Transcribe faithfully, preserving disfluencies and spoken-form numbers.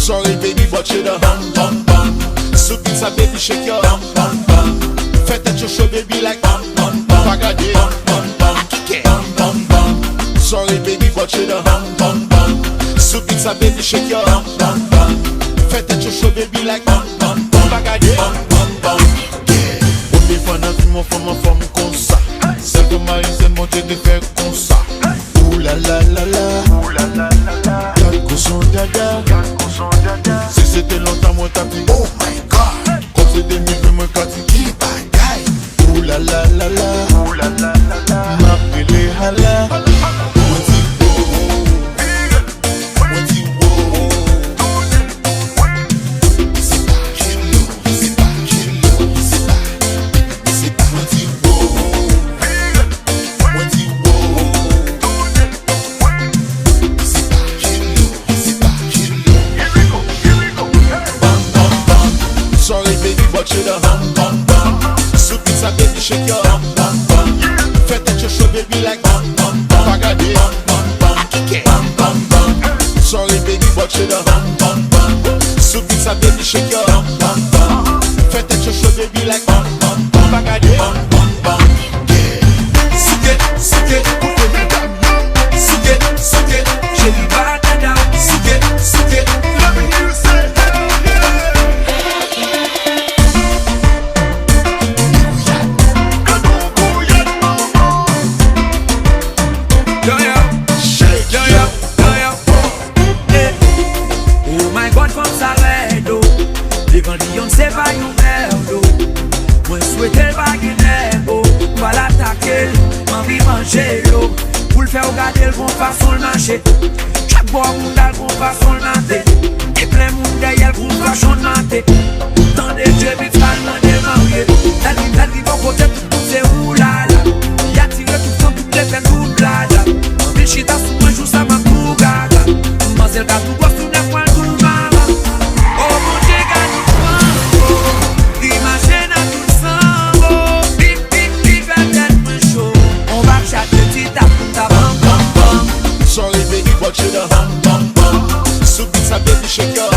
Sorry baby, but you the bam bam bam. Sou beat sa baby, shake your bam bam bam. Fè tèt yo cho baby like bam bam bam. Pa gade bam bam bam. Akike bam bam bam. Sorry baby, but you the bam bam bam. Sou beat sa baby, shake your bam bam bam. Fè tèt yo cho baby like bam bam bam. Pa gade bam bam bam. Ou te fann anvi yon fanm anfòm konsa. Sèl fanm ayisyèn Bondye te fè konsa. Ooh la la la la. Ooh la la la la. Gad koson dada. Gad koson dada. Si se te lontan mwen t ap di oh my God. Kòm se de mil ven mwen ka di ki bagay. Ooh la la la la. Ooh la la la la. M ap rele hala. Mwen di oh oh. Mwen di wow. Se pa J-Lo, se pa J-Lo, se pa, se pa. Mwen di wow. Mwen di wow. Se pa J-Lo, se pa J-Lo. Bam bam bam. Sorry baby, but you the bam bam bam. Sou beat sa baby, shake your bam bam bam. Fè tèt yo cho baby like bam bam bam. Pa gade bam bam bam. Akike bam bam bam. Sorry baby, but you the bam bam bam. Sou beat sa baby, shake your bam bam bam. Fè tèt yo cho baby like bam bam bam. Pa gade bam bam bam. Souke, souke, koute medam yo. Souke, souke, cheri pa dada. Souke, souke, let me hear you say hey yeah. Yo, yo. Yo, yo, yo, yo. Eh. Oh my God, fanm sa rèd, oh. Devan Beyoncé pa yon mèd, oh. Mwen swete l pa gen nèg, oh. Fwa l atake l, m anvi manje l, oh. Pou l fè w gade l gon fason l mache. Chak bò moun dal gon fason l mate. E plen moun dèyè l gon fason l mate. Tande J-Beatz pa l mande marye. Lè li, lè li bò kote tout moun se oulala. Li atire tout fanm, tout lefèt, tout blada. Anvi chita sou mwen jou sa m ap tou gaga. Manzèl ka tou gwòs, tou nèf mwa l tou mama. Oh Bondye gade yon fanm, oh. Li mache nan tout sanm, oh. Li, li, li fè tèt mwen cho. On va chache ti tap pou ta bam bam bam. Sorry baby, but you the bam bam bam. Sou beat sa baby, shake your